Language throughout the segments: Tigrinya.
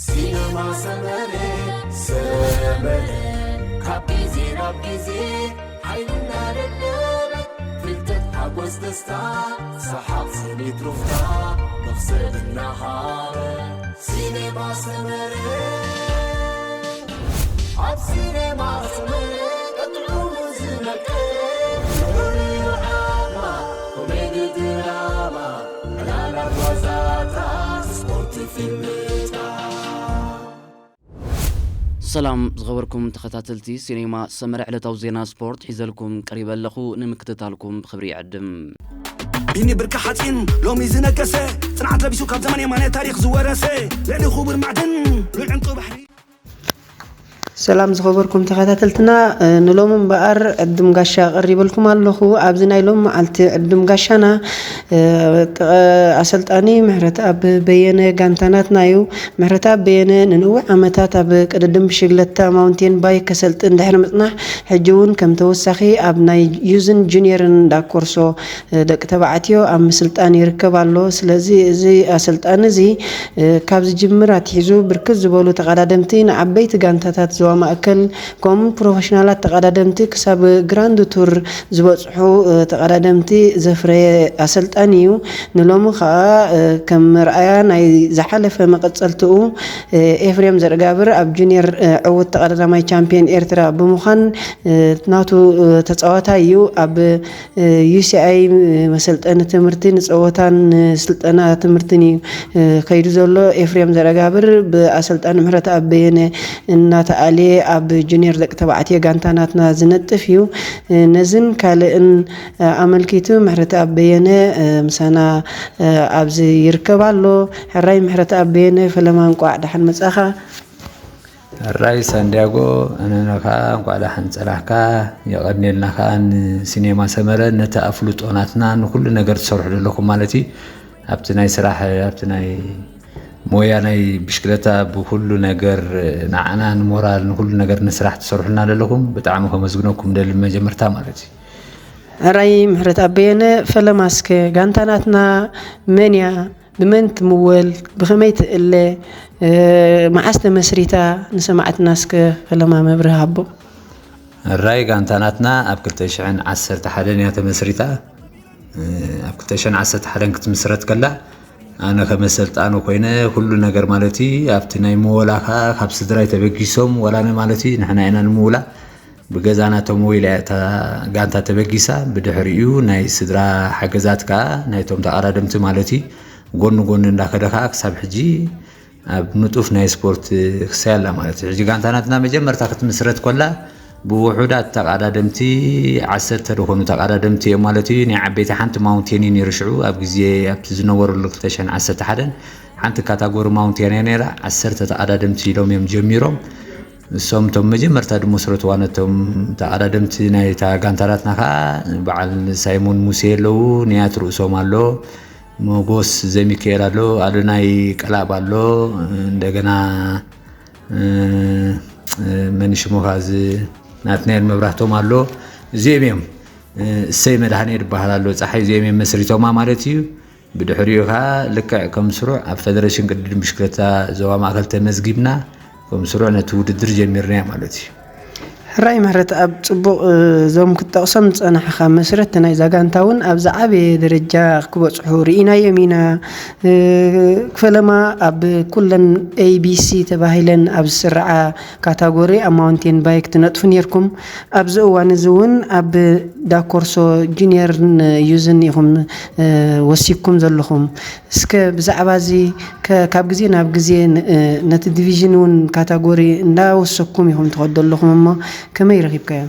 ሲነማ ሰመረ ሰመረ ካብ ግዜ ናብ ግዜ ሓይልና ደደበ ፍልጠት ሓጎስ ደስታ ሰሓቕ ስኒት ሩፍታ መኽሰብ እናሃበ ሲነማ ሰመረ ኣብ ሲነማ ሰመረ ቀጥዑ ዝመቀ ፍቕሪ ዓማ ኮሜዲ ድራማ ዕላላት ዋዛታት ስፖርት ፊልምታ ሰላም ዝኸበርኩም ተኸታተልቲ ሲኔማ ሰመረ ዕለታዊ ዜና ስፖርት ሒዘልኩም ቀሪበ ኣለኹ። ንምክትታልኩም ብኽብሪ ይዕድም። ቢኒ ብርኪ ሓፂን ሎሚ ዝነገሰ ፅንዓት ለቢሱ ካብ ዘመን የማነ ታሪክ ዝወረሰ ልዕሊ ክቡር ማዕድን ልዑል ዕንቁ ባሕሪ ሰላም ዝኸበርኩም ተኸታተልትና፣ ንሎሚ እምበኣር ዕዱም ጋሻ ቀሪበልኩም ኣለኹ። ኣብዚ ናይ ሎሚ መዓልቲ ዕዱም ጋሻና ኣሰልጣኒ ምሕረተኣብ በየነ ጋንታ ናትና እዩ። ምሕረተኣብ በየነ ንነዊሕ ዓመታት ኣብ ቅድድም ብሽግለታ ማውንቴን ባይክ ከሰልጥን ድሕሪ ምጽናሕ፣ ሕጂ እውን ከም ተወሳኺ ኣብ ናይ ዩዝን ጁኒየርን ዳኮርሶ ደቂ ተባዕትዮ ኣብ ምስልጣን ይርከብ ኣሎ። ስለዚ እዚ ኣሰልጣኒ እዚ ካብ ዝጅምር ኣትሒዙ ብርክት ዝበሉ ተቐዳደምቲ ንዓበይቲ ጋንታታት ዞባ ማእከል ከምኡ ፕሮፌሽናላት ተቐዳደምቲ ክሳብ ግራንድ ቱር ዝበፅሑ ተቐዳደምቲ ዘፍረየ ኣሰልጣኒ እዩ። ንሎሚ ከዓ ከም መርኣያ ናይ ዝሓለፈ መቐፀልትኡ ኤፍሬም ዘርጋብር ኣብ ጁኒየር ዕውት ተቐዳዳማይ ቻምፒየን ኤርትራ ብምዃን ናቱ ተፃዋታይ እዩ። ኣብ ዩሲኣይ መሰልጠኒ ትምህርቲ ንፀወታን ስልጠና ትምህርትን እዩ ከይዱ ዘሎ። ኤፍሬም ዘረጋብር ብኣሰልጣኒ ምሕረተኣብ በየነ እናተኣልየ ኣብ ጁኒየር ደቂ ተባዕትዮ ጋንታ ናትና ዝነጥፍ እዩ። ነዝን ካልእን ኣመልኪቱ ምሕረተኣብ በየነ ምሳና ኣብዚ ይርከብ ኣሎ። ሕራይ ምሕረተኣብ በየነ ፈለማ እንቋዕ ደሓን መጻኻ። ሕራይ ሳንዲያጎ ኣነና ከዓ እንቋዕ ደሓን ጸናሕካ። የቐንየልና ከዓ ንሲኔማ ሰመረ ነቲ ኣፍልጦ ናትና ንኩሉ ነገር ትሰርሑ ዘለኹም ማለት እዩ። ኣብቲ ናይ ስራሕ ኣብቲ ናይ ሞያ ናይ ብሽክለታ ብኩሉ ነገር ንዓና ንሞራል ንኩሉ ነገር ንስራሕ ትሰርሑልና ዘለኹም ብጣዕሚ ከመስግነኩም ደሊ መጀመርታ ማለት እዩ። ሕራይ ምሕረተኣብ በየነ ፈለማ እስከ ጋንታ ናትና መን እያ? ብመን ትምወል? ብኸመይ ትእለ? መዓስ ተመስሪታ? ንሰማዕትና እስከ ፈለማ መብርሂ ሃቦ። ሕራይ ጋንታ ናትና ኣብ ክልተ ሽሕን ዓሰርተ ሓደን እያ ተመስሪታ። ኣብ ክልተ ሽሕን ዓሰርተ ሓደን ክትምስረት ከላ ኣነ ከመ ሰልጣኑ ኮይነ ኩሉ ነገር ማለት እዩ ኣብቲ ናይ ምወላ ከዓ ካብ ስድራይ ተበጊሶም ወላነ ማለት እዩ ንሕና ኢና ንምውላ ብገዛና ተመዊላ እያ እታ ጋንታ ተበጊሳ። ብድሕሪኡ ናይ ስድራ ሓገዛት ከዓ ናይቶም ተቐዳደምቲ ማለት እዩ ጎኒ ጎኒ እንዳኸደ ከዓ ክሳብ ሕጂ ኣብ ንጡፍ ናይ ስፖርት ክሳይ ኣላ ማለት እዩ። ሕጂ ጋንታ ናትና መጀመርታ ክትምስረት ኮላ ብውሑዳት ተቐዳደምቲ ዓሰርተ ዝኾኑ ተቐዳደምቲ እዮም ማለት እዩ። ናይ ዓበይቲ ሓንቲ ማውንቴን እዩ ነይሩ ሽዑ ኣብ ግዜ ኣብቲ ዝነበረሉ ክልተ ሽሕን ዓሰርተ ሓደን ሓንቲ ካታጎሪ ማውንቴን እያ ነይራ። ዓሰርተ ተቐዳደምቲ ኢሎም እዮም ጀሚሮም። እሶም እቶም መጀመርታ ዝመስረትዋ ነቶም ተቐዳደምቲ ናይታ ጋንታ ናትና ከዓ በዓል ሳይሞን ሙሴ ኣለዉ። ንያት ርእሶም ኣሎ። ሞጎስ ዘሚካኤል ኣሎ፣ ኣዶናይ ቀላብ ኣሎ፣ እንደገና መን ሽሙ ኻዚ ናትናኤል መብራህቶም ኣሎ። እዚኦም እዮም እሰይ መድሃኔ ይበሃል ኣሎ ፀሓይ እዚኦም እዮም መስሪቶማ ማለት እዩ። ብድሕሪኡ ከዓ ልክዕ ከም ስሩዕ ኣብ ፈደረሽን ቅድድም ብሽክለታ ዞባ ማእከል ተመዝጊብና ከም ስሩዕ ነቲ ውድድር ጀሚርናዮ ማለት እዩ። ሕራይ ምሕረተኣብ ጽቡቕ እዞም ክትጠቕሶም ዝጸናሕኻ መስረቲ ናይዛ ጋንታ እውን ኣብ ዝዓበየ ደረጃ ክበጽሑ ርኢናዮም ኢና። ፈለማ ኣብ ኩለን ኤቢሲ ተባሂለን ኣብ ዝስርዓ ካታጎሪ ኣብ ማውንቴን ባይክ ትነጥፉ ኔርኩም። ኣብዚ እዋን እዚ እውን ኣብ ዳኮርሶ ጁኒየርን ዩዝን ኢኹም ወሲብኩም ዘለኹም። እስከ ብዛዕባ እዚ ካብ ግዜ ናብ ግዜ ነቲ ዲቪዥን እውን ካታጎሪ እንዳወሰኩም ኢኹም ትኸዱ ኣለኹም እሞ ከመይ ረኺብካዮ?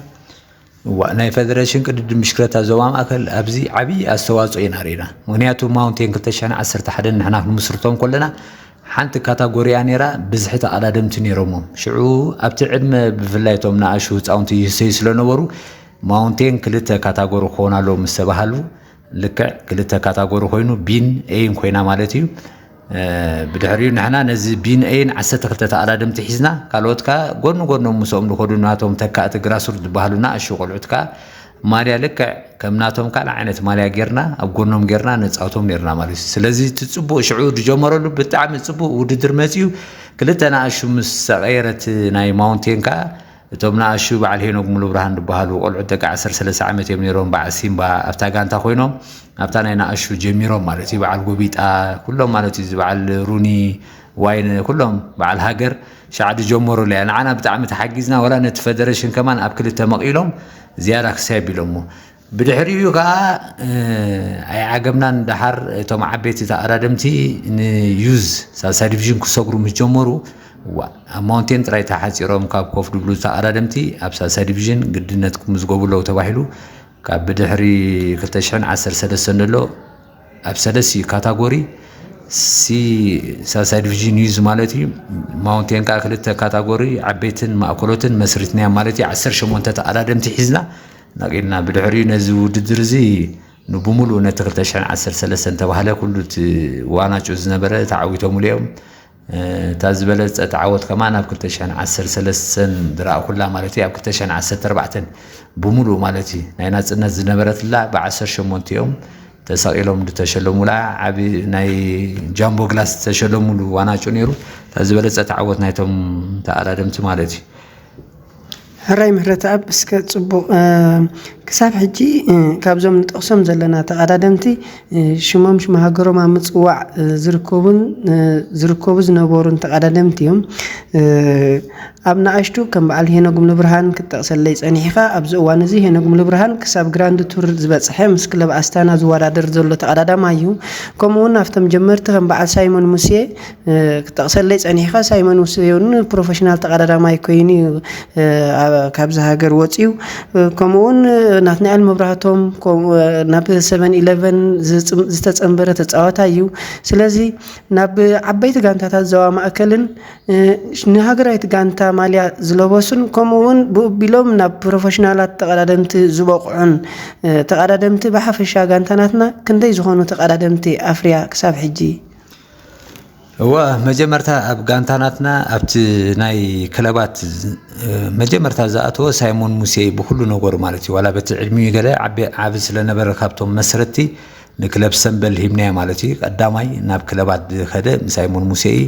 እዋ ናይ ፈደረሽን ቅድድም ብሽክለታ ዞባ ማእከል ኣብዚ ዓብዪ ኣስተዋፅኦ ኢና ርኢና። ምክንያቱ ማውንቴን ክልተ ሽሕን ዓሰርተ ሓደን ንሕና ክንምስርቶም ከለና ሓንቲ ካታጎሪያ ነይራ ብዝሒ ተቐዳደምቲ ነይሮሞም። ሽዑ ኣብቲ ዕድመ ብፍላይ እቶም ንኣሹ ህፃውንቲ ይህሰዩ ስለነበሩ ማውንቴን ክልተ ካታጎሪ ክኸውን ኣለዎ ምስ ተባሃሉ ልክዕ ክልተ ካታጎሪ ኮይኑ ቢን ኤይን ኮይና ማለት እዩ። ብድሕሪኡ ንሕና ነዚ ቢን ኤይን ዓሰርተ ክልተ ተቐዳደምቲ ሒዝና ካልኦት ከኣ ጎኒ ጎኖም ምስኦም ዝኸዱ ናቶም ተካእቲ ግራስሩት ዝበሃሉ ንኣሽቱ ቆልዑት ከኣ ማልያ ልክዕ ከም ናቶም ካልእ ዓይነት ማልያ ጌርና ኣብ ጎኖም ጌርና ነፃውቶም ኔርና ማለት እዩ። ስለዚ እቲ ፅቡቕ ሽዑ ዝጀመረሉ ብጣዕሚ ፅቡቕ ውድድር መፂኡ ክልተ ንኣሹ ምስ ሰቐየረት ናይ ማውንቴን ከኣ እቶም ንኣሹ በዓል ሄኖግ ሙሉ ብርሃን ዝበሃሉ ቆልዑት ደቂ ዓሰርተ ሰለስተ ዓመት እዮም ነይሮም። በዓል ሲምባ ኣብታ ጋንታ ኮይኖም ኣብታ ናይ ንኣሹ ጀሚሮም ማለት እዩ። በዓል ጎቢጣ ኩሎም ማለት እዩ። በዓል ሩኒ ዋይነ ኩሎም በዓል ሃገር ሻዕ ዝጀመሩላ እያ። ንዓና ብጣዕሚ ተሓጊዝና፣ ወላ ነቲ ፈደረሽን ከማን ኣብ ክልተ መቒሎም ዝያዳ ክሳይ ኣቢሎሞ። ብድሕሪኡ ከኣ ኣይዓገብናን። ደሓር እቶም ዓበይቲ ተቐዳደምቲ ንዩዝ ሳልሳይ ዲቪዥን ክሰግሩ ምስ ጀመሩ፣ ኣብ ማውንቴን ጥራይ ተሓጺሮም ካብ ኮፍ ድብሉ ተቐዳደምቲ ኣብ ሳልሳይ ዲቪዥን ግድነት ክምዝገቡ ኣለዉ ተባሂሉ። ካብ ብድሕሪ ክልተ ሽሕን ዓሰርተ ሰለስተን ዘሎ ኣብ ሰለስቲ ካታጎሪ ሲ ሳልሳይ ዲቪዥን ዩዝ ማለት እዩ። ማውንቴን ከኣ ክልተ ካታጎሪ ዓበይትን ማእከሎትን መስሪትናያ ማለት እዩ። ዓሰርተ ሸሞንተ ተቐዳደምቲ ሒዝና ነቒልና። ብድሕሪኡ ነዚ ውድድር እዚ ንብሙሉኡ ነቲ ክልተ ሽሕን ዓሰርተ ሰለስተን ተባህለ ኩሉ እቲ ዋናጩ ዝነበረ ተዓዊቶምሉ እዮም። እታ ዝበለጸት ዓወት ከማን ኣብ ክልተ ሽሕን ዓሰርተ ሰለስተን ዝረኣኹላ ማለት እዩ። ኣብ ክልተ ሽሕን ዓሰርተ ኣርባዕተን ብሙሉኡ ማለት እዩ ናይ ናጽነት ዝነበረትላ ብዓሰርተ ሸሞንተ እዮም ተሰቒሎም ዝተሸለሙላ። ዓቢ ናይ ጃምቦ ግላስ ዝተሸለሙሉ ዋናጩ ነይሩ። እታ ዝበለጸት ዓወት ናይቶም ተቐዳደምቲ ማለት እዩ። ሕራይ ምህረተኣብ፣ እስከ ጽቡቕ። ክሳብ ሕጂ ካብዞም ንጠቕሶም ዘለና ተቐዳደምቲ ሽሞም ሽም ሃገሮም ኣብ ምጽዋዕ ዝርከቡን ዝርከቡ ዝነበሩን ተቐዳደምቲ እዮም። ኣብ ንኣሽቱ ከም በዓል ሄኖግ ሙሉብርሃን ክትጠቕሰለይ ጸኒሕኻ። ኣብዚ እዋን እዚ ሄኖግ ሙሉብርሃን ክሳብ ግራንድ ቱር ዝበጽሐ ምስ ክለብ ኣስታና ዝወዳደር ዘሎ ተቐዳዳማይ እዩ። ከምኡ እውን ኣብቶም ጀመርቲ ከም በዓል ሳይሞን ሙሴ ክትጠቕሰለይ ጸኒሕኻ። ሳይሞን ሙሴ እውን ፕሮፌሽናል ተቐዳዳማይ ኮይኑ እዩ ካብዚ ሃገር ወጺኡ። ከምኡ እውን ናትናኤል መብራህቶም ናብ ሰቨን ኢለቨን ዝተጸንበረ ተጻዋታይ እዩ። ስለዚ ናብ ዓበይቲ ጋንታታት ዞባ ማእከልን ንሃገራዊት ጋንታ ማልያ ዝለበሱን ከምኡ እውን ብኡ ኣቢሎም ናብ ፕሮፌሽናላት ተቐዳደምቲ ዝበቕዑን ተቐዳደምቲ ብሓፈሻ ጋንታ ናትና ክንደይ ዝኾኑ ተቐዳደምቲ ኣፍርያ ክሳብ ሕጂ? እወ፣ መጀመርታ ኣብ ጋንታ ናትና ኣብቲ ናይ ክለባት መጀመርታ ዝኣተወ ሳይሞን ሙሴ ብኩሉ ነገሩ ማለት እዩ። ዋላ በቲ ዕድሚኡ ገለ ዓቢ ስለነበረ ካብቶም መስረትቲ ንክለብ ሰምበል ሂብናዮ ማለት እዩ። ቀዳማይ ናብ ክለባት ዝኸደ ሳይሞን ሙሴ እዩ።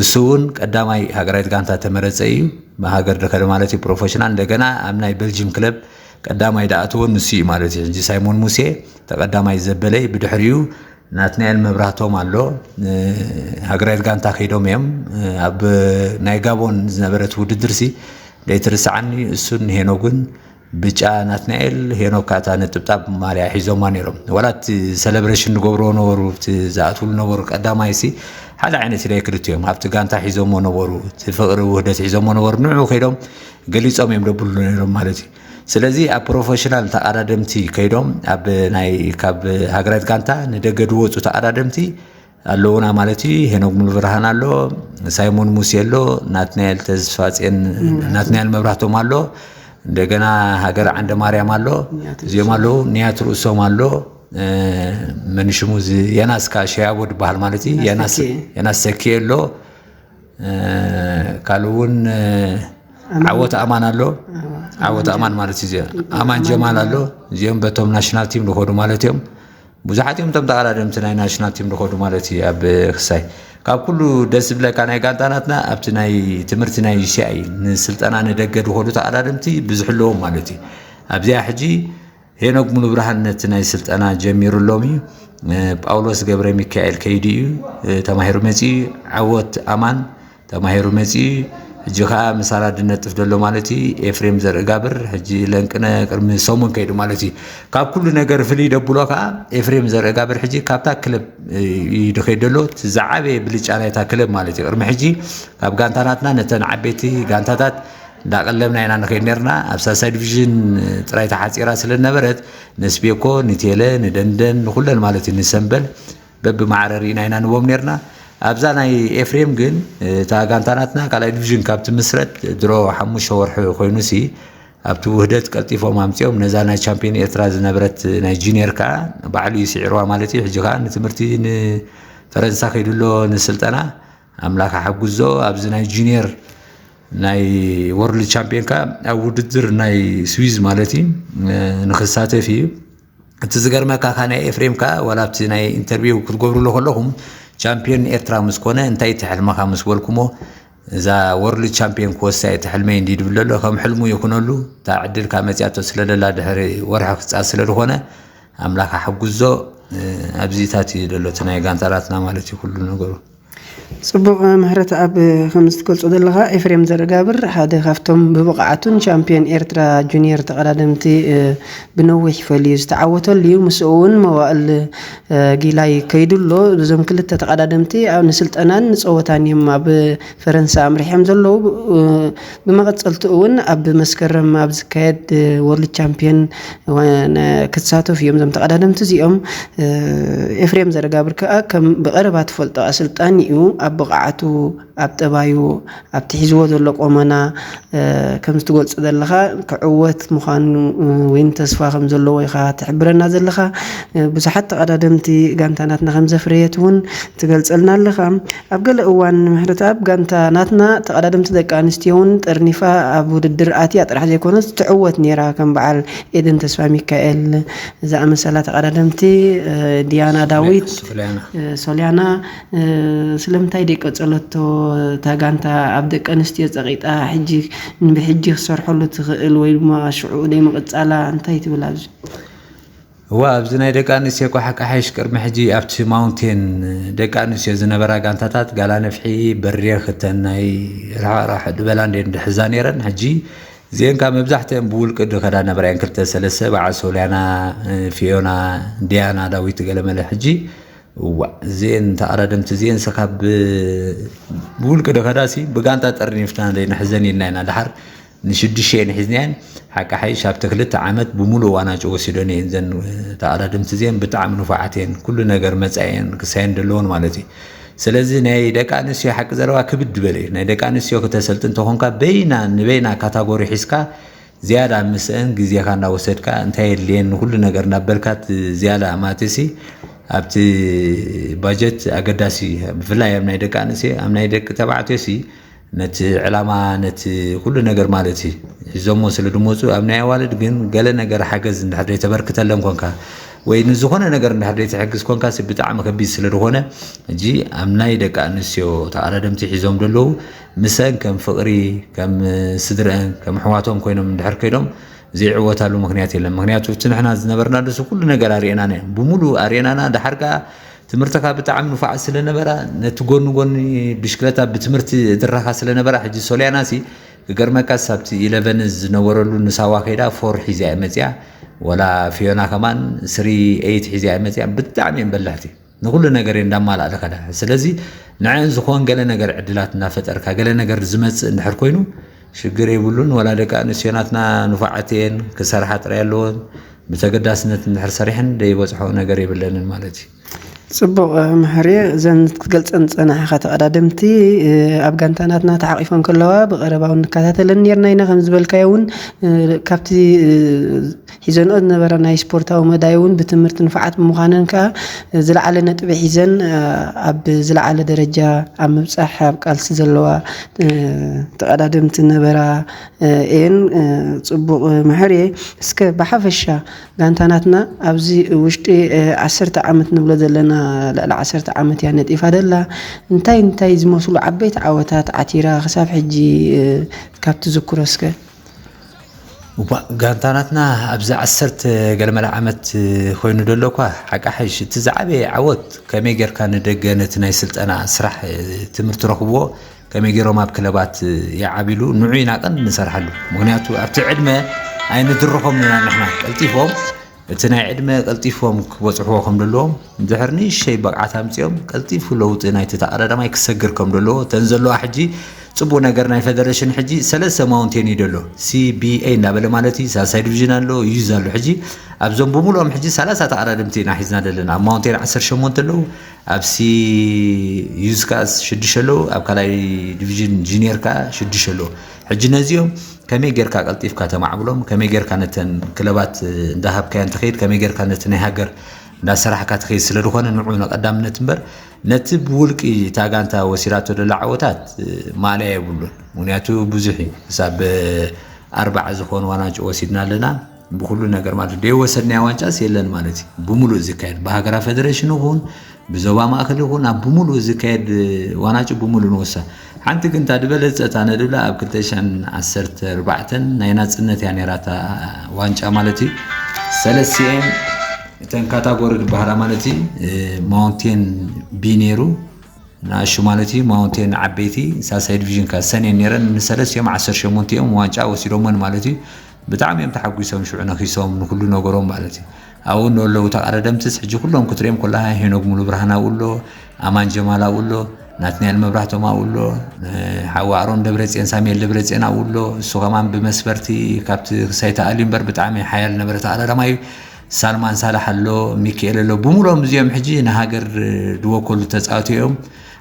እሱ እውን ቀዳማይ ሃገራዊት ጋንታ ተመረጸ እዩ። ሃገር ዝኸደ ማለት እዩ ፕሮፌሽናል። እንደገና ኣብ ናይ ቤልጅም ክለብ ቀዳማይ ዝኣተወ ንሱ እዩ ማለት እዩ። ሕጂ ሳይሞን ሙሴ ተቐዳማይ ዘበለ እዩ። ብድሕሪኡ ናትናኤል መብራህቶም ኣሎ። ሃገራዊት ጋንታ ከይዶም እዮም። ኣብ ናይ ጋቦን ዝነበረት ውድድርሲ ዘይትርስዓኒ እሱን ሄኖግን ብጫ ናትናኤል ሄኖግ ካታ ነጥብጣብ ማልያ ሒዞማ ነይሮም። ዋላ እቲ ሰለብሬሽን ዝገብርዎ ነበሩ፣ እቲ ዝኣትውሉ ነበሩ ቀዳማይ ሲ ሓደ ዓይነት ኢለ ክልቲኦም ኣብቲ ጋንታ ሒዞሞ ነበሩ፣ እቲ ፍቕሪ ውህደት ሒዞሞ ነበሩ። ንዑ ከይዶም ገሊጾም እዮም ደብሉ ነይሮም ማለት እዩ። ስለዚ ኣብ ፕሮፌሽናል ተቐዳደምቲ ከይዶም ኣብ ናይ ካብ ሃገራዊት ጋንታ ንደገ ዝወፁ ተቐዳደምቲ ኣለውና ማለት እዩ። ሄኖግ ሙሉብርሃን ኣሎ፣ ሳይሞን ሙሴ ኣሎ፣ ናትናኤል ተስፋጼን ናትናኤል መብራህቶም ኣሎ፣ እንደገና ሃገር ዓንደ ማርያም ኣሎ፣ እዚኦም ኣለዉ። ንያት ርእሶም ኣሎ፣ መን ሽሙ እዚ የናስ ካሸያቦ ዝበሃል ማለት እዩ። የናስ ተኪኤ ኣሎ፣ ካልእ እውን ዓወት ኣማን ኣሎ። ዓወት ኣማን ማለት እዩ። ኣማን ጀማል ኣሎ። እዚኦም በቶም ናሽናል ቲም ዝኸዱ ማለት እዮም። ብዙሓት እዮም እቶም ተቐዳደምቲ ናይ ናሽናል ቲም ዝኸዱ ማለት እዩ። ኣብ ክሳይ ካብ ኩሉ ደስ ዝብለካ ናይ ጋንታ ናትና ኣብቲ ናይ ትምህርቲ ናይ ዩሲኣይ ንስልጠና ንደገ ዝኸዱ ተቐዳደምቲ ብዙሕ ኣለዎም ማለት እዩ። ኣብዚኣ ሕጂ ሄኖግ ሙሉብርሃን ነቲ ናይ ስልጠና ጀሚሩ ሎሚ። ጳውሎስ ገብረ ሚካኤል ከይዱ እዩ ተማሂሩ መፂኡ። ዓወት ኣማን ተማሂሩ መፂኡ። ሕጂ ከዓ ምሳና ድነጥፍ ዘሎ ማለት እዩ ኤፍሬም ዘርእጋብር። ሕጂ ለንቅነ ቅድሚ ሰሙን ከይዱ ማለት እዩ። ካብ ኩሉ ነገር ፍልይ ደብሎ ከዓ ኤፍሬም ዘርእጋብር ሕጂ ካብታ ክለብ እዩ ድኸይድ ዘሎ። እቲ ዝዓበየ ብልጫ ናይታ ክለብ ማለት እዩ። ቅድሚ ሕጂ ካብ ጋንታ ናትና ነተን ዓበይቲ ጋንታታት እንዳቐለብና ኢና ንኸይድ ነርና። ኣብ ሳልሳይ ዲቪዥን ጥራይ ተሓፂራ ስለ ዝነበረት ንስቤኮ፣ ንቴለ፣ ንደንደን፣ ንኩለን ማለት እዩ ንሰምበል በብማዕረ ርኢና ኢና ንቦም ነርና። ኣብዛ ናይ ኤፍሬም ግን እታ ጋንታ ናትና ካልኣይ ዲቪዥን ካብ ትምስረት ድሮ ሓሙሽተ ወርሒ ኮይኑሲ ኣብቲ ውህደት ቀልጢፎም ኣምፂኦም ነዛ ናይ ቻምፒዮን ኤርትራ ዝነበረት ናይ ጁኒየር ከዓ ባዕሉ እዩ ስዒርዋ ማለት እዩ። ሕጂ ከዓ ንትምህርቲ ንፈረንሳ ከይዱ ኣሎ ንስልጠና። ኣምላኽ ሓግዞ ኣብዚ ናይ ጁኒየር ናይ ወርልድ ቻምፒዮን ከዓ ኣብ ውድድር ናይ ስዊዝ ማለት እዩ ንክሳተፍ እዩ። እቲ ዝገርመካ ከ ናይ ኤፍሬም ከ ዋላ ኣብቲ ናይ ኢንተርቪው ክትገብርሉ ከለኹም ቻምፒዮን ኤርትራ ምስ ኮነ እንታይ እቲ ሕልምኻ ምስ በልኩሞ እዛ ወርልድ ቻምፒዮን ክወስዳ እየ፣ እቲ ሕልመይ እንዲ ድብል ዘሎ ከም ሕልሙ ይኹነሉ። እታ ዕድል ካብ መፅያቶ ስለደላ ድሕሪ ወርሒ ክፃ ስለዝኾነ ኣምላኽ ኣሕጉዞ። ኣብዚታት እዩ ዘሎ እቲ ናይ ጋንታራትና ማለት እዩ ኩሉ ነገሩ። ጽቡቕ። ምህረት ኣብ ከምዚ ትገልጾ ዘለኻ፣ ኤፍሬም ዘረጋብር ሓደ ካብቶም ብብቕዓቱን ቻምፒዮን ኤርትራ ጁኒየር ተቐዳደምቲ ብነዊሕ ፈልዩ ዝተዓወተሉ እዩ። ምስኡ እውን መዋእል ጊላይ ከይዱ ኣሎ። እዞም ክልተ ተቐዳደምቲ ኣብ ንስልጠናን ንጸወታን እዮም ኣብ ፈረንሳ ኣምሪሖም ዘለዉ። ብመቐጸልቲ እውን ኣብ መስከረም ኣብ ዝካየድ ወርልድ ቻምፒዮን ክሳተፉ እዮም እዞም ተቐዳደምቲ እዚኦም። ኤፍሬም ዘረጋብር ከኣ ከም ብቐረባ ትፈልጦ ኣሰልጣኒ እዩ። ኣብ ብቕዓቱ፣ ኣብ ጠባዩ፣ ኣብቲ ሒዝዎ ዘሎ ቆመና ከም ዝትገልጾ ዘለኻ ክዕወት ምዃኑ ወይን ተስፋ ከም ዘለዎ ኢኻ ትሕብረና ዘለኻ። ብዙሓት ተቐዳደምቲ ጋንታ ናትና ከም ዘፍረየት እውን ትገልጸልና ኣለኻ። ኣብ ገለ እዋን ምሕረተኣብ ጋንታ ናትና ተቐዳደምቲ ደቂ ኣንስትዮ እውን ጠርኒፋ ኣብ ውድድር ኣትያ ጥራሕ ዘይኮነስ ትዕወት ነይራ፣ ከም በዓል ኤደን ተስፋ ሚካኤል ዝኣመሰላ ተቐዳደምቲ፣ ዲያና ዳዊት፣ ሶልያና። ሶልያና፣ ስለምንታይ ደይቀጸለቶ እታ ጋንታ ኣብ ደቂ ኣንስትዮ ጸቒጣ፣ ሕጂ ንብሕጂ ክሰርሐሉ ትኽእል ወይ ድማ ሽዑ ደይምቕጻላ እንታይ ትብል ኣብዚ? እዋ ኣብዚ ናይ ደቂ ኣንስትዮ እኮ ሓቂ ሓይሽ ቅድሚ ሕጂ ኣብቲ ማውንቴን ደቂ ኣንስትዮ ዝነበራ ጋንታታት ጋላ ነፍሒ፣ በሬ፣ ክተን ናይ ራሕራሕ ድበላ እንደ ድሕዛ ነይረን። ሕጂ እዚአን ካብ መብዛሕትአን ብውልቂ ድኸዳ ነበራ እየን። ክልተ ሰለስተ በዓል ሶልያና፣ ፊዮና፣ ዲያና ዳዊት ገለመለ። ሕጂ እዋ እዚአን ተቐዳደምቲ እዚአን ሲ ካብ ብውልቂ ድኸዳ ሲ ብጋንታ ጠርኒፍና ዘይንሕዘን ኢልና ኢና። ድሓር ንሽዱሽተ እየን ሒዝናየን። ሓቂ ሓይሽ ኣብቲ ክልተ ዓመት ብምሉእ ዋናጭ ወሲዶን እየን። ዘን ተቐዳደምቲ እዚአን ብጣዕሚ ንፉዓት እየን። ኩሉ ነገር መጻኢየን ክሳየን ደለዎን ማለት እዩ። ስለዚ ናይ ደቂ ኣንስትዮ ሓቂ ዘረባ ክብድ ዝበለ እዩ። ናይ ደቂ ኣንስትዮ ክተሰልጥን እንተኾንካ በይና ንበይና ካታጎሪ ሒዝካ ዝያዳ ምስአን ግዜኻ እናወሰድካ እንታይ የድልየን ንኩሉ ነገር እናበልካ እቲ ዝያዳ ማለትሲ ኣብቲ ባጀት ኣገዳሲ እዩ። ብፍላይ ኣብ ናይ ደቂ ኣንስትዮ፣ ኣብ ናይ ደቂ ተባዕትዮ ሲ ነቲ ዕላማ ነቲ ኩሉ ነገር ማለት እዩ ሒዞሞ ስለ ድመፁ ኣብ ናይ ኣዋልድ ግን ገለ ነገር ሓገዝ እንድሕር ዘይተበርክተለን ኮንካ ወይ ንዝኾነ ነገር እንድሕር ዘይትሕግዝ ኮንካ ሲ ብጣዕሚ ከቢድ ስለ ዝኾነ ሕጂ ኣብ ናይ ደቂ ኣንስትዮ ተቐዳደምቲ ሒዞም ደለዉ ምሰን ከም ፍቕሪ ከም ስድረአን ከም ኣሕዋቶም ኮይኖም እንድሕር ከይዶም ዘይዕወታሉ ምክንያት የለን። ምክንያቱ እቲ ንሕና ዝነበርናሉ ሲ ኩሉ ነገር ኣርእየናና እዮም። ብምሉእ ኣርእየናና። ድሓር ከኣ ትምህርትኻ ብጣዕሚ ንፉዓት ስለ ነበራ ነቲ ጎኒ ጎኒ ብሽክለታ ብትምህርቲ እድራኻ ስለ ነበራ ሕጂ ሶልያና ሲ ክገርመካስ ኣብቲ ኢለቨን ዝነበረሉ ንሳዋ ከይዳ ፎር ሒዛ እያ መፅያ። ወላ ፊዮና ከማን ስሪ ኤይት ሒዛ እያ መፅያ። ብጣዕሚ እየን በላሕቲ። ንኹሉ ነገር እየን እንዳማልኣ ዝኸዳ። ስለዚ ንዐን ዝኾን ገለ ነገር ዕድላት እናፈጠርካ ገለ ነገር ዝመጽእ እንድሕር ኮይኑ ሽግር የብሉን። ወላ ደቂ ኣንስትዮ ናትና ንፉዓት እየን፣ ክሰርሓ ጥራይ ኣለዎን። ብተገዳስነት እንድሕር ሰሪሐን ደይበጽሖ ነገር የብለንን ማለት እዩ። ጽቡቕ መሕርየ፣ እዘን ክትገልጸን ዝጸናሕኻ ተቐዳደምቲ ኣብ ጋንታ ናትና ተሓቒፈን ከለዋ ብቐረባ እውን ንከታተለን ኔርና ኢና። ከም ዝበልካዮ እውን ካብቲ ሒዘንኦ ዝነበራ ናይ ስፖርታዊ መዳይ እውን ብትምህርቲ ንፉዓት ብምዃነን ከኣ ዝለዓለ ነጥቢ ሒዘን ኣብ ዝለዓለ ደረጃ ኣብ ምብጻሕ ኣብ ቃልሲ ዘለዋ ተቐዳደምቲ ነበራ እየን። ጽቡቕ መሕርየ፣ እስከ ብሓፈሻ ጋንታ ናትና ኣብዚ ውሽጢ ዓሰርተ ዓመት ንብሎ ዘለና ልዕሊ ዓሰርተ ዓመት እያ ነጢፋ ደላ። እንታይ እንታይ ዝመስሉ ዓበይቲ ዓወታት ዓቲራ ክሳብ ሕጂ ካብ ትዝክሮ እስከ? እባ ጋንታ ናትና ኣብዚ ዓሰርተ ገለመለ ዓመት ኮይኑ ደሎ እኳ ሓቂ ሓይሽ እቲ ዝዓበየ ዓወት ከመይ ጌርካ ንደገ ነቲ ናይ ስልጠና ስራሕ ትምህርቲ ረኽብዎ ከመይ ገይሮም ኣብ ክለባት ይዓብሉ ንዑ ኢና ቀንዲ ንሰርሓሉ። ምክንያቱ ኣብቲ ዕድመ ኣይንድርኾም ኢና ንሕና ቀልጢፎም እቲ ናይ ዕድመ ቀልጢፎም ክበፅሕዎ ከም ዘለዎም እንድሕር ንእሸይ ብቕዓት ኣምፅኦም ቀልጢፉ ለውጢ ናይቲ ተቐዳዳማይ ክሰግር ከም ዘለዎ እተን ዘለዋ ሕጂ ፅቡቅ ነገር ናይ ፈደረሽን ሕጂ ሰለስተ ማውንቴን እዩ ደሎ ሲቢኤ እንዳበለ ማለት እዩ ሳልሳይ ዲቪዥን ኣሎ ዩዝ ኣሎ ሕጂ ኣብዞም ብምሉኦም ሕጂ ሰላሳ ተቐዳደምቲ ኢና ሒዝና ዘለና ኣብ ማውንቴን ዓሰርተ ሸሞንተ ኣለዉ ኣብ ሲ ዩዝ ከዓ ሽዱሽተ ኣለዉ ኣብ ካልኣይ ዲቪዥን ጁኒየር ከዓ ሽዱሽተ ኣለዉ ሕጂ ነዚኦም ከመይ ጌርካ ቀልጢፍካ ተማዕብሎም ከመይ ጌርካ ነተን ክለባት እንዳሃብካየን ትኸይድ ከመይ ጌርካ ነቲ ናይ ሃገር እንዳሰራሕካ ትኸይድ ስለ ዝኾነ ንዑ ንቐዳምነት እምበር ነቲ ብውልቂ እታ ጋንታ ወሲዳቶ ደላ ዓወታት ማእለያ የብሉን ምክንያቱ ብዙሕ እዩ ክሳብ ኣርባዓ ዝኾኑ ዋናጭ ወሲድና ኣለና ብኩሉ ነገር ማለት ደይ ወሰድናያ ዋንጫስ የለን ማለት እዩ። ብምሉእ ዝካየድ ብሃገራ ፌደሬሽን ይኹን ብዞባ ማእከል ይኹን ኣብ ብምሉእ ዝካየድ ዋናጭ ብምሉእ ንወሳ። ሓንቲ ግን እታ ዝበለጸት ኣነ ድብላ ኣብ ክልተ ሽሕን ዓሰርተ ኣርባዕተን ናይ ናጽነት እያ ነይራ እታ ዋንጫ ማለት እዩ። ሰለስቲኤን እተን ካታጎሪ ዝበሃላ ማለት እዩ። ማውንቴን ቢ ነይሩ ንኣሹ ማለት እዩ። ማውንቴን ዓበይቲ ሳልሳይ ዲቪዥን ከ ሰኔን ነይረን ንሰለስቲኦም ዓሰርተ ሸሞንተ እዮም ዋንጫ ወሲዶመን ማለት እዩ። ብጣዕሚ እዮም ተሓጒሶም ሽዑ ነኺሶም ንኩሉ ነገሮም ማለት እዩ። ኣብኡ ንለዉ ተቐዳደምትስ ሕጂ ኩሎም ክትሪኦም ከለኻ ሄኖግ ሙሉ ብርሃን ኣብኡ ኣሎ፣ ኣማን ጀማል ኣብኡ ኣሎ፣ ናትናኤል መብራህቶም ኣብኡ ኣሎ፣ ሓዊ ኣሮን ደብረፅዮን ሳሙኤል ደብረፅዮን ኣብኡ ኣሎ። እሱ ከማን ብመስፈርቲ ካብቲ ክሳይ ተኣልዩ እምበር ብጣዕሚ ሓያል ነበረ ተቐዳዳማይ እዩ። ሳልማን ሳላሕ ኣሎ፣ ሚኪኤል ኣሎ፣ ብምሎም እዚኦም ሕጂ ንሃገር ድወከሉ ተፃወቲ እዮም።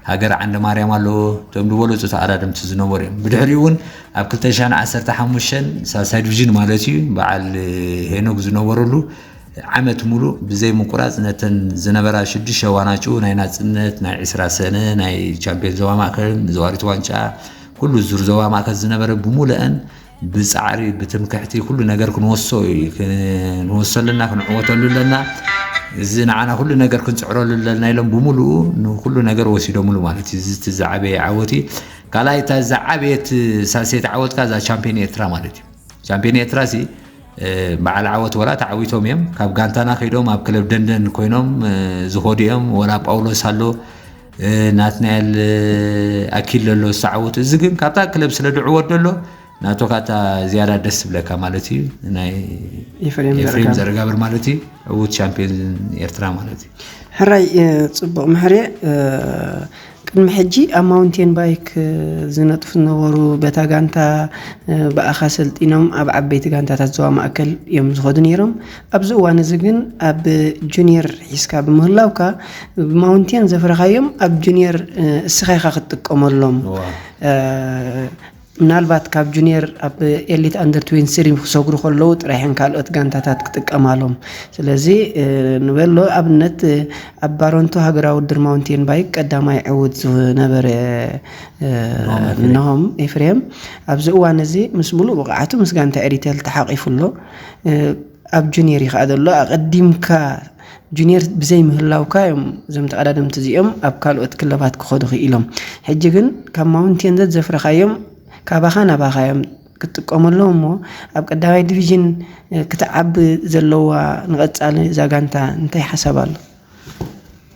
ሃገር ዓንደ ማርያም ኣሎ፣ እቶም ዝበለፁ ተቐዳደምቲ ዝነበሩ እዮም። ብድሕሪኡ እውን ኣብ ክልተ ሽሕን ዓሰርተ ሓሙሽተን ሳልሳይ ዲቪዥን ማለት እዩ በዓል ሄኖግ ዝነበረሉ ዓመት ሙሉእ ብዘይ ምቁራፅ ነተን ዝነበራ ሽዱሽተ ዋናጩ ናይ ናፅነት ናይ ዕስራ ሰነ ናይ ቻምፒዮን ዞባ ማእከል ንዘዋሪት ዋንጫ ኩሉ ዙር ዞባ ማእከል ዝነበረ ብሙሉአን ብጻዕሪ ብትምክሕቲ ኩሉ ነገር ክንወሶ እዩ ክንወሶ ኣለና ክንዕወተሉ ኣለና። እዚ ንዓና ኩሉ ነገር ክንፅዕረሉ ኣለና ኢሎም ብምሉኡ ንኩሉ ነገር ወሲዶምሉ ማለት እዩ። እዚ እቲ ዝዓበየ ዓወት እዩ። ካልኣይ እታ ዝዓበየት ሳልሰይቲ ዓወት ከኣ እዛ ቻምፒዮን ኤርትራ ማለት እዩ። ቻምፒዮን ኤርትራ ሲ በዓል ዓወት ወላ ተዓዊቶም እዮም። ካብ ጋንታና ከይዶም ኣብ ክለብ ደንደን ኮይኖም ዝኸዱ እዮም። ወላ ጳውሎስ ኣሎ ናትናኤል ኣኪል ዘሎ ዝተዓወቱ እዚ ግን ካብታ ክለብ ስለ ድዕወት ዘሎ ናቶ ካታ ዝያዳ ደስ ዝብለካ ማለት እዩ። ናይ ኤፍሬም ኤፍሬም ዘርጋብር። ዘርጋብር ማለት እዩ። ዕዉት ቻምፒዮን ኤርትራ ማለት እዩ። ሕራይ ጽቡቕ ምሕሬ። ቅድሚ ሕጂ ኣብ ማውንቴን ባይክ ዝነጥፉ ዝነበሩ በታ ጋንታ ብኣኻ ሰልጢኖም ኣብ ዓበይቲ ጋንታታት ዞባ ማእከል እዮም ዝኸዱ ነይሮም። ኣብዚ እዋን እዚ ግን ኣብ ጁኒየር ሒዝካ ብምህላውካ ብማውንቴን ዘፍረኻዮም ኣብ ጁኒየር እስኻ ኢኻ ክትጥቀመሎም። ምናልባት ካብ ጁኒየር ኣብ ኤሊት ኣንደር ትዌንቲ ስሪ ክሰግሩ ከለዉ ጥራሕን ካልኦት ጋንታታት ክጥቀማሎም። ስለዚ ንበሎ ኣብነት ኣብ ባሮንቶ ሃገራዊ ውድድር ማውንቴን ባይክ ቀዳማይ ዕዉት ዝነበረ ኖም ኤፍሬም። እነሆም ኤፍሬም ኣብዚ እዋን እዚ ምስ ሙሉእ ብቕዓቱ ምስ ጋንታ ኤሪቴል ተሓቂፉ ኣሎ። ኣብ ጁኒየር እዩ ከዓ ዘሎ ኣቐዲምካ ጁኒየር ብዘይ ምህላውካ እዮም እዞም ተቐዳደምቲ እዚኦም ኣብ ካልኦት ክለባት ክኸዱ ክኢሎም። ሕጂ ግን ካብ ማውንቴን ዘዘፍረኻዮም ካባኻ ናባኻ እዮም ክትጥቀመሎም እሞ ኣብ ቀዳማይ ዲቪዥን ክትዓቢ ዘለዋ ንቐጻሊ እዛ ጋንታ እንታይ ሓሳብ ኣሎ?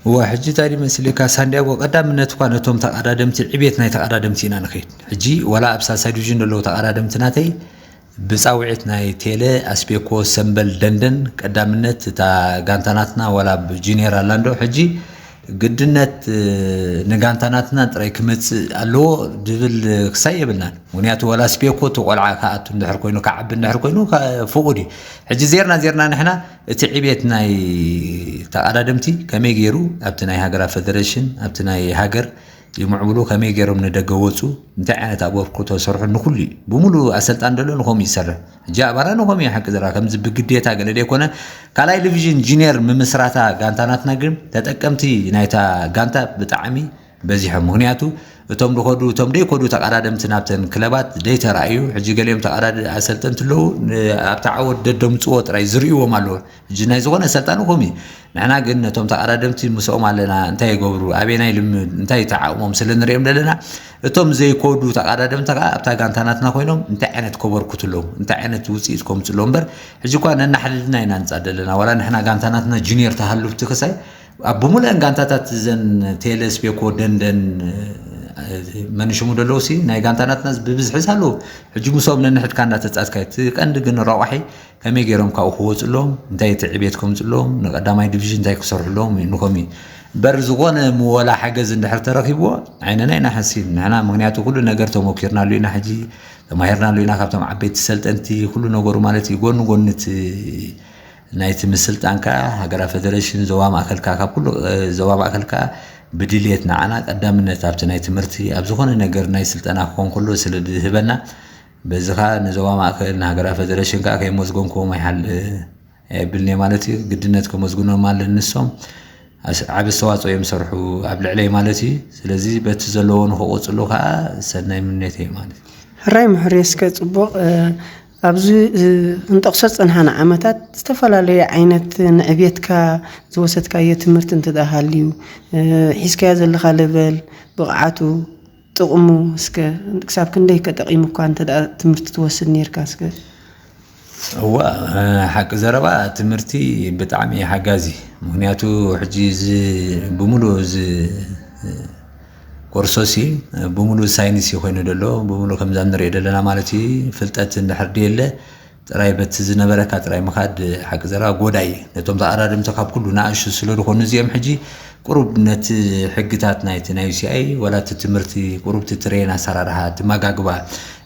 እዋ ሕጂ እንታይ ድዩ መሲልካ ሳንዲያጎ ቀዳምነት እኳ ነቶም ተቐዳደምቲ ዕቤት ናይ ተቐዳደምቲ ኢና ንኸይድ። ሕጂ ዋላ ኣብ ሳልሳይ ዲቪዥን ዘለዉ ተቐዳደምቲ ናተይ ብጻውዒት ናይ ቴለ ኣስቤኮ ሰምበል ደንደን ቀዳምነት እታ ጋንታ ናትና ዋላ ብጁኒየር ኣላንዶ ሕጂ ግድነት ንጋንታ ናትና ጥራይ ክመጽእ ኣለዎ ድብል ክሳይ የብልናን። ምክንያቱ ዋላ ኣስቤኮ እቲ ቆልዓ ክኣቱ እንድሕር ኮይኑ ክዓቢ እንድሕር ኮይኑ ፍቁድ እዩ። ሕጂ ዜርና ዜርና ንሕና እቲ ዕቤት ናይ ተቐዳደምቲ ከመይ ገይሩ ኣብቲ ናይ ሃገራ ፌደሬሽን ኣብቲ ናይ ሃገር ይምዕብሉ ከመይ ገይሮም ንደገ ወፁ እንታይ ዓይነት ኣበርክቶ ሰርሑ ንኩሉ እዩ ብሙሉ ኣሰልጣን ደሎ ንኸም ይሰርሕ። ሕጂ ኣባና ንኸም እዩ ሓቂ ዘራ ከምዚ ብግዴታ ገለ ደይኮነ ካልኣይ ዲቪዥን ጂኒየር ምምስራታ ጋንታ ናትና ግን ተጠቀምቲ ናይታ ጋንታ ብጣዕሚ በዚሖም። ምክንያቱ እቶም ዝኸዱ እቶም ደይኮዱ ተቐዳደምቲ ናብተን ክለባት ደይተራእዩ ሕጂ ገሊኦም ተቐዳደ ኣሰልጠንቲ ኣለዉ ኣብቲ ዓወት ደደምፅዎ ጥራይ ዝርእዎም ኣለዉ። ሕጂ ናይ ዝኾነ ኣሰልጣኒ ከምኡ እዩ። ንሕና ግን ነቶም ተቐዳደምቲ ምስኦም ኣለና እንታይ ይገብሩ ኣበየናይ ልምምድ እንታይ ተዓቕሞም ስለ ንሪኦም ዘለና እቶም ዘይኮዱ ተቐዳደምቲ ከዓ ኣብታ ጋንታ ናትና ኮይኖም እንታይ ዓይነት ከበርክቱ ኣለዎም እንታይ ዓይነት ውፅኢት ከምፅእ ኣለዎም እምበር ሕጂ እኳ ነናሕድድና ኢና ንፃደ ኣለና ዋላ ንሕና ጋንታ ናትና ጁኒየር ተሃልውቲ ክሳይ ኣብ ብምሉአን ጋንታታት እዘን ቴለስ ቤኮ ደንደን መንሽሙ ደለውሲ ናይ ጋንታ ናትና ብብዝሒ ኣለዉ ሕጂ ምስኦም ነንሕድካ እንዳተፃትካ እቲ ቀንዲ ግን ረቋሒ ከመይ ገይሮም ካብኡ ክወፁ ኣለዎም እንታይ እቲ ዕቤት ከምፁ ኣለዎም ንቀዳማይ ዲቪዥን እንታይ ክሰርሑ ኣለዎም ንኸም እዩ በር ዝኾነ ምወላ ሓገዝ እንድሕር ተረኪብዎ ዓይንና ኢና ሓሲብ ንሕና ምክንያቱ ኩሉ ነገር ተሞኪርናሉ ኢና ሕጂ ተማሂርናሉ ኢና ካብቶም ዓበይቲ ሰልጠንቲ ኩሉ ነገሩ ማለት እዩ ጎኒ ጎኒ እቲ ናይቲ ምስልጣን ከዓ ሃገራ ፌደሬሽን ዞባ ማእከል ከዓ ካብ ኩሉ ዞባ ማእከል ከዓ ብድልየት ንዓና ቀዳምነት ኣብቲ ናይ ትምህርቲ ኣብ ዝኾነ ነገር ናይ ስልጠና ክኾን ከሎ ስለ ዝህበና በዚ ከዓ ንዞባ ማእከል ንሃገራ ፌደሬሽን ከዓ ከይመዝገንክዎም ኣይሓል የብልኒ ማለት እዩ ግድነት ከመዝግኖም ኣለኒ ንሶም ዓቢ ኣስተዋፅኦ እዮም ዝሰርሑ ኣብ ልዕለይ ማለት እዩ ስለዚ በቲ ዘለዎ ንክቆፅሉ ከዓ ሰናይ ምንዮት እዩ ማለት እዩ ሕራይ ምሕሬ እስከ ፅቡቕ ኣብዚ ክንጠቕሶ ዝጸንሓና ዓመታት ዝተፈላለዩ ዓይነት ንዕቤትካ ዝወሰድካዮ ትምህርቲ እንተ ደኣ ሃልዩ፣ ሒዝካዮ ዘለኻ ለቨል፣ ብቕዓቱ፣ ጥቕሙ እስከ ክሳብ ክንደይ ከ ጠቒሙካ እንተ ደኣ ትምህርቲ ትወስድ ኔርካ እስከ? እዋ፣ ሓቂ ዘረባ ትምህርቲ ብጣዕሚ ሓጋዚ። ምኽንያቱ ሕጂ እዚ ብምሉእ እዚ ኮርሶሲ ብምሉእ ሳይንስ ኮይኑ ዘሎ ብምሉእ ከምዛ ንሪኦ ዘለና ማለት እዩ። ፍልጠት እንድሕር ድየለ ጥራይ በቲ ዝነበረካ ጥራይ ምኻድ ሓቂ ዘረባ ጎዳይ ነቶም ተቐዳደምቲ ካብ ኩሉ ንኣሽቱ ስለ ዝኾኑ እዚኦም ሕጂ ቁሩብ ነቲ ሕግታት ናይቲ ናይ ዩሲኣይ ወላ እቲ ትምህርቲ ቁሩብ እቲ ትሬን ኣሰራርሓ እቲ መጋግባ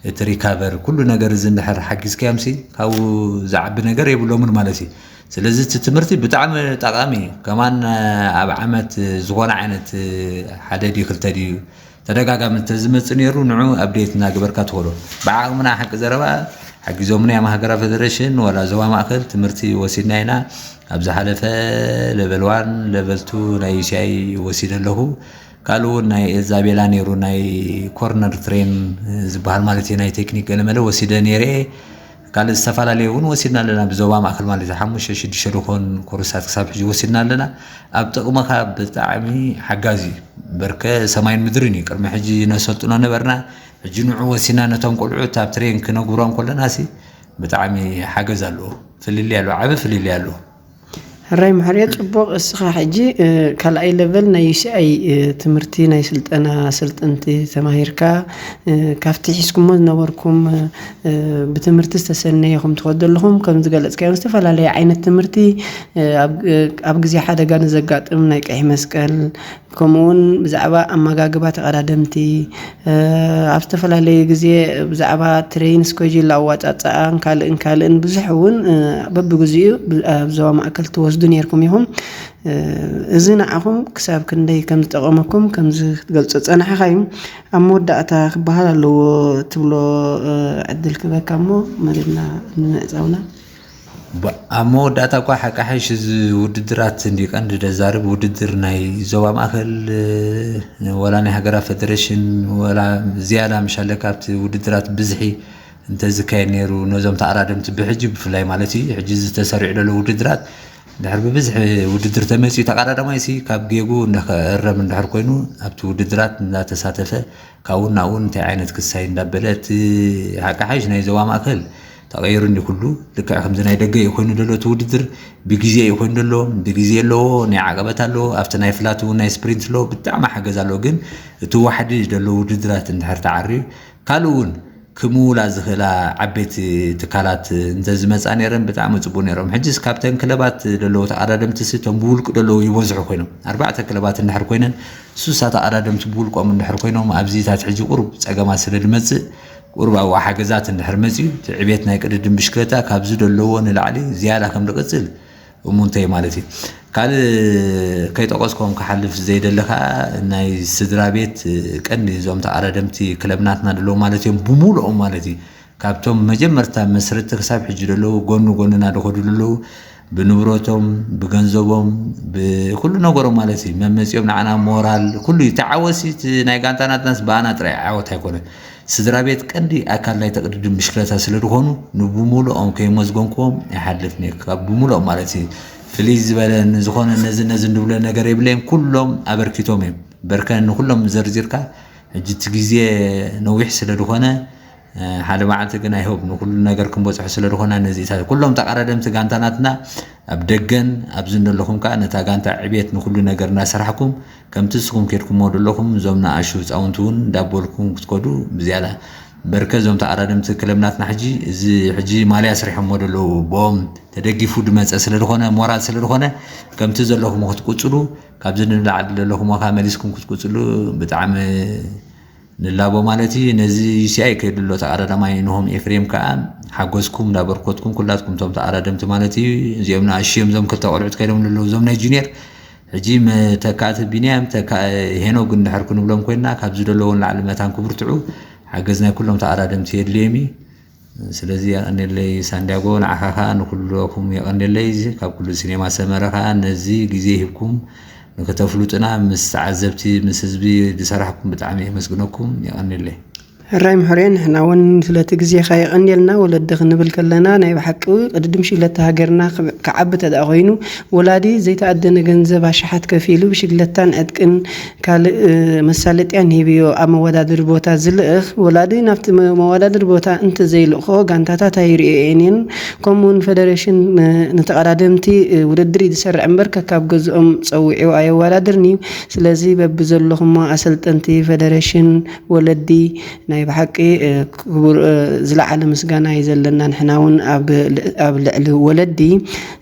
እቲ ሪካቨር ኩሉ ነገር እዚ እንድሕር ሓጊዝካዮምሲ ካብኡ ዝዓቢ ነገር የብሎምን ማለት እዩ። ስለዚ እቲ ትምህርቲ ብጣዕሚ ጠቓሚ እዩ። ከማን ኣብ ዓመት ዝኾነ ዓይነት ሓደ ድዩ ክልተ ድዩ ተደጋጋሚ እንተዝመፅእ ነይሩ ንዑ ኣፕዴት እናገበርካ ትኸዶ። ብዓቕምና ሓቂ ዘረባ ሓጊዞምና እዮም ሃገራ ፌደሬሽን ወላ ዞባ ማእከል ትምህርቲ ወሲድና ኢና። ኣብ ዝሓለፈ ለቨል ዋን ለቨል ቱ ናይ ዩሲኣይ ወሲደ ኣለኹ። ካልእ እውን ናይ ኤልዛቤላ ነይሩ ናይ ኮርነር ትሬን ዝበሃል ማለት እዩ ናይ ቴክኒክ ገለመለ ወሲደ ነይረ። ካልእ ዝተፈላለዩ እውን ወሲድና ኣለና ብዞባ ማእከል ማለት እዩ ሓሙሽተ ሽዱሽተ ዝኾን ኮርሳት ክሳብ ሕጂ ወሲድና ኣለና። ኣብ ጥቕምኻ ብጣዕሚ ሓጋዚ እዩ። በርከ ሰማይን ምድርን እዩ። ቅድሚ ሕጂ ነሰልጥኖ ነበርና። ሕጂ ንዑ ወሲና ነቶም ቆልዑት ኣብ ትሬን ክነግብሮም ከለና ሲ ብጣዕሚ ሓገዝ ኣለዎ። ፍልልይ ኣለዎ። ዓቢ ፍልልይ ኣለዎ። ሕራይ ማሕርዮ ጽቡቕ። እስኻ ሕጂ ካልኣይ ለቨል ናይ ዩሲኣይ ትምህርቲ ናይ ስልጠና ስልጥንቲ ተማሂርካ ካብቲ ሒዝኩሞ ዝነበርኩም ብትምህርቲ ዝተሰነየኹም ትኸዱ ኣለኹም ከም ዝገለጽካዮም ዝተፈላለዩ ዓይነት ትምህርቲ ኣብ ግዜ ሓደጋ ንዘጋጥም ናይ ቀይሕ መስቀል ከምኡ እውን ብዛዕባ ኣመጋግባ ተቐዳደምቲ ኣብ ዝተፈላለዩ ግዜ ብዛዕባ ትሬን ስኮጅል ኣዋፃፅኣን ካልእን ካልእን ብዙሕ እውን በብግዚኡ ኣብ ዞባ ማእከል ትወስዱ ነርኩም ኢኹም። እዚ ንዓኹም ክሳብ ክንደይ ከም ዝጠቐመኩም ከምዚ ክትገልፆ ፀናሕኻ እዩ። ኣብ መወዳእታ ክበሃል ኣለዎ ትብሎ ዕድል ክበካ እሞ መደብና ንምዕፃውና። ኣብ መወዳእታ እኳ ሓቂ ሓይሽ እዚ ውድድራት እንዲ ቀንዲ ደዛርብ ውድድር ናይ ዞባ ማእከል ወላ ናይ ሃገራ ፌደሬሽን ወላ ዝያዳ ምሻለ ካብቲ ውድድራት ብዝሒ እንተዝካየድ ነይሩ ነዞም ተቐዳደምቲ ብሕጂ ብፍላይ ማለት እዩ ሕጂ ዝተሰሪዑ ዘሎ ውድድራት ድሕር ብብዝሒ ውድድር ተመፅኡ ተቐዳዳማይ ሲ ካብ ጌጉ እንዳኸእረም እንድሕር ኮይኑ ኣብቲ ውድድራት እንዳተሳተፈ ካብኡ ናብኡ እንታይ ዓይነት ክሳይ እንዳበለ እቲ ሓቂ ሓይሽ ናይ ዞባ ማእከል ተቐይሩ እንዲ ኩሉ ልክዕ ከምዚ ናይ ደገ እዩ ኮይኑ ዘሎ እቲ ውድድር ብግዜ እዩ ኮይኑ ዘሎ ብግዜ ኣለዎ ናይ ዓቀበት ኣለዎ ኣብቲ ናይ ፍላት እውን ናይ ስፕሪንት ኣለዎ ብጣዕሚ ሓገዝ ኣለዎ ግን እቲ ዋሕዲ ዘሎ ውድድራት እንድሕር ተዓርዩ ካልእ እውን ክምውላ ዝኽእላ ዓበይቲ ትካላት እንተዝመፃ ነይረን ብጣዕሚ ፅቡቅ ነይሮም ሕጅስ ካብተን ክለባት ዘለዉ ተቐዳደምትሲ እቶም ብውልቂ ዘለዉ ይበዝሑ ኮይኖም ኣርባዕተ ክለባት እንድሕር ኮይነን ሱሳ ተቐዳደምቲ ብውልቆም እንድሕር ኮይኖም ኣብዚታት ሕጂ ቁሩብ ፀገማት ስለ ዝመፅእ ቁሩብ ኣብኡ ሓገዛት እንድሕር መፅዩ እቲ ዕቤት ናይ ቅድድም ብሽክለታ ካብዚ ደለዎ ንላዕሊ ዝያዳ ከም ዝቕፅል እሙንተይ ማለት እዩ ካልእ ከይጠቀስኮም ክሓልፍ ዘይደለ ከዓ ናይ ስድራ ቤት ቀንዲ እዞም ተቐዳደምቲ ክለብ ናትና ደለዉ ማለት እዮም ብሙሉኦም ማለት እዩ ካብቶም መጀመርታ መስረቲ ክሳብ ሕጂ ደለዉ ጎኑ ጎንና ደኸዱ ደለዉ ብንብረቶም ብገንዘቦም ብኩሉ ነገሮም ማለት እዩ መመፂኦም ንዓና ሞራል ኩሉ እዩ ተዓወሲ ናይ ጋንታ ናትናስ ብኣና ጥራይ ዓወት ኣይኮነን ስድራ ቤት ቀንዲ ኣካል ናይ ተቕድድም ብሽክለታ ስለ ዝኾኑ ንብሙሉኦም ከይመዝጎንክዎም ይሓልፍ ካብ ብሙሉኦም ማለት እዩ ፍልይ ዝበለ ንዝኾነ ነዚ ነዚ እንድብሎ ነገር የብለይም ኩሎም ኣበርኪቶም እዮም በርከ ንኩሎም ዘርዚርካ ሕጂ እቲ ግዜ ነዊሕ ስለ ዝኾነ ሓደ መዓልቲ ግን ኣይሆብ ንኩሉ ነገር ክንበፅሑ ስለ ዝኾና ነዚታት ኩሎም ተቐዳደምቲ ጋንታ ናትና ኣብ ደገን ኣብዚ እንደለኹም ከዓ ነታ ጋንታ ዕቤት ንኩሉ ነገር እናሰራሕኩም ከምቲ ንስኹም ኬድኩሞ ዘለኹም እዞም ንኣሹ ህፃውንቲ እውን እንዳበልኩም ክትከዱ ብዝያዳ በርከ እዞም ተቐዳደምቲ ክለብ ናትና ሕጂ እዚ ሕጂ ማልያ ስሪሖሞ ዘለዉ ብኦም ተደጊፉ ድመፀ ስለ ዝኾነ ሞራል ስለ ዝኾነ ከምቲ ዘለኹም ክትቅፅሉ ካብዚ ንላዕሊ ዘለኹም ከዓ መሊስኩም ክትቅፅሉ ብጣዕሚ ንላቦ ማለት እዩ ነዚ ዩሲኣይ ከይድሎ ተቐዳዳማይ ንሆም ኤፍሬም ከዓ ሓጎዝኩም እንዳበርኮትኩም ኩላትኩም እቶም ተቐዳደምቲ ማለት እዩ እዚኦም ንኣሽዮም እዞም ክልተ ቆልዑት ከይዶም ዘለዉ እዞም ናይ ጁኒየር ሕጂ መተካእቲ ቢንያም ተካ ሄኖግ እንድሕር ክንብሎም ኮይንና ካብ ዝደለዎ ንላዕሊ መታን ክብርትዑ ሓገዝ ናይ ኩሎም ተቐዳደምቲ የድልዮም እዩ ስለዚ የቐንየለይ ሳንዲያጎ ንዓኻ ከዓ ንኩልኹም የቐንየለይ ካብ ኩሉ ሲኔማ ሰመረ ከዓ ነዚ ግዜ ሂብኩም ንክተፍሉጥና ምስ ተዓዘብቲ ምስ ህዝቢ ዝሰራሕኩም ብጣዕሚ የመስግነኩም የቐንየለይ ሕራይ ምሕሬ፣ ንሕና እውን ስለቲ ግዜኻ የቐንየልና። ወለዲ ክንብል ከለና፣ ናይ ብሓቂ ቅድድም ሽግለታ ሃገርና ክብ-፣ ክዓቢ ተደኣ ኮይኑ፣ ወላዲ ዘይተኣደነ ገንዘብ ኣሽሓት ከፊሉ ብሽግለታን ዕጥቅን ካልእ፣ እ፣ መሳለጥያን ሂብዮ ኣብ መወዳድሪ ቦታ ዝልእኽ። ወላዲ ናብቲ መ-፣ መወዳድሪ ቦታ እንተዘይልእኾ፣ ጋንታታት ኣይርእየን እየን። ከምኡ እውን ፈደረሽን፣ እ፣ ንተቐዳደምቲ፣ እ፣ ውድድር እዩ ዝሰርዕ እምበር፣ ከካብ ገዝኦም ጸዊዑ ኣየወዳድርን እዩ። ስለዚ በብዘለኹሞ ኣሰልጠንቲ፣ ፈደረሽን፣ ወለዲ፣ ናይ ብሓቂ፣ እ፣ ክቡር፣ እ፣ ዝለዓለ ምስጋና እዩ ዘለና። ንሕና እውን ኣብ ል-፣ ኣብ ልዕሊ ወለዲ።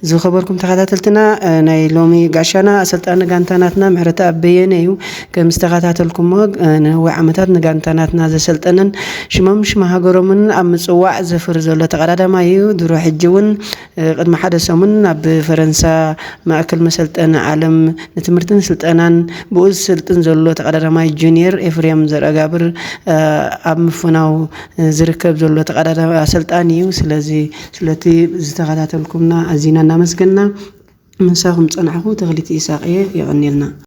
ዝኸበርኩም ተኸታተልትና፣ እ፣ ናይ ሎሚ ጋሻና ኣሰልጣኒ ጋንታ ናትና ምሕረተኣብ በየነ እዩ። ከም ዝተኸታተልኩሞ፣ እ፣ ንነዊሕ ዓመታት ንጋንታ ናትና ዘሰልጠነን ሽሞም ሽመ ሃገሮምን ኣብ ምጽዋዕ ዘፍር ዘሎ ተቐዳዳማይ እዩ። ድሮ ሕጂ እውን፣ እ፣ ቅድሚ ሓደ ሰሙን ኣብ ፈረንሳ ማእከል መሰልጠኒ ዓለም ንትምህርትን ስልጠናን ብኡ ዝስልጥን ዘሎ ተቐዳዳማይ ጁኒየር ኤፍሬም ዘርኣጋብር፣ እ፣ ኣብ ምፍናው ዝርከብ ዘሎ ተቐዳዳማይ ኣሰልጣኒ እዩ። ስለዚ ስለቲ ዝተኸታተልኩምና ኣዚና እናመስገና፣ ምሳኹም ጸናሕኹ ተኽሊት ኢሳቕ እየ። የቐንየልና።